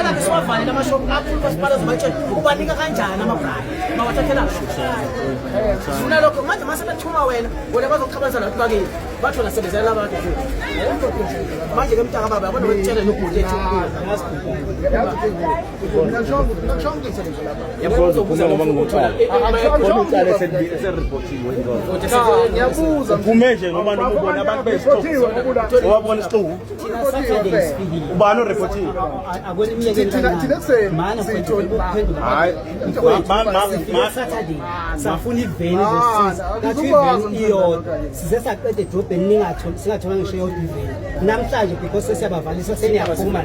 Sifuna-ke siwavalele amashophu akhulu umasipala ozobatshela ubanika kanjani amabrayi, bawathathela. Sifuna lokho manje. Mase bethuma wena, wena bazokuxhabanisa nathi bakini, bathi wena sebenzela abantu futhi. Manje-ke mntaka baba, yabona, wekutshele nobhuti ethi Yabona, ngoba ngicala khona icala eseliripotiwe. Ngiyabuza. Uphume nje ngoba noma ubona abantu beyisixuku, owabona isixuku, ubani oripotiwe? Thina ekuseni siyitholi. Hayi. Saturday safuna iveni zosiza, ngathi iveni iyodwa size saqeda edrobheni, ningatholi, singathola ngisho eyodwa iveni namhlanje because sesiyabavalisa, seniyaphuma.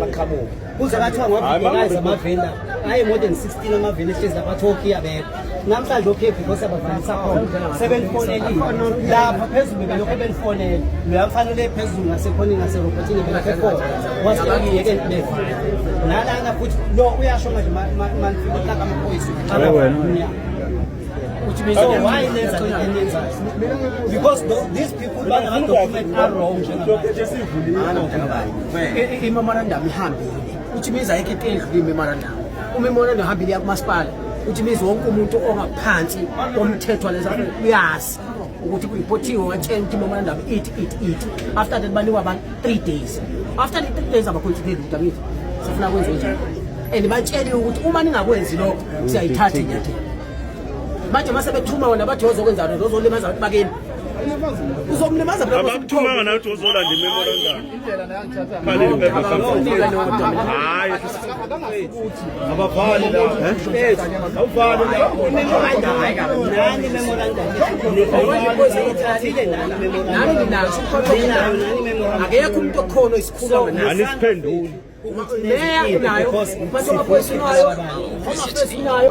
Kuze bathiwa ngoba amaveni la ayi more than 16 amaveni ehlezi lapha, athi okhiya bekho namhlanje, okhiye because abavalisa khona. Sebenifonelile lapha phezulu, belokhu benifonela loya mfanele phezulu ngasekhoneni ngaserobhotini, belokhu ekhona wasiyeke bevala nalana futhi. Lo uyasho manje manifika hlaka amaphoyisa umnyango. So why nenza le eniyenzayo? Because these people banama-document a-wrong njengamanje. I-memorandum ihambile, uthi imizi ayikho into edlula i-memorandum. Uma i-memorandum ihambile iya kumasipala, uthi imizi wonke umuntu ongaphansi komthetho walesa uyazi ukuthi kuripotiwe, watshela ukuthi i-memorandum ithi ithi ithi. After that banikwa abantu 3 days. After the 3 days abacontinue lutho. Angithi sifuna kwenze njani? And batsheliwe ukuthi uma ningakwenzi lokho siyayithatha inyathelo. Manje mase bethuma wona, bathi ozokwenzani? Ozolimaza abantu bakini, uzomlimaza phela. Abakuthumanga nawe ukuthi uzolanda i-memorandum. Khalile impepha. Hayi, abavali la, awuvali la. Nani memorandum ithathile, nani memorandum? Nami nginaso. Ninayo nani memorandum? Akekho umuntu okhona isikhuluma. Anisiphenduli. Meya unayo, umphathi wamaphoyisa unayo, home affairs unayo.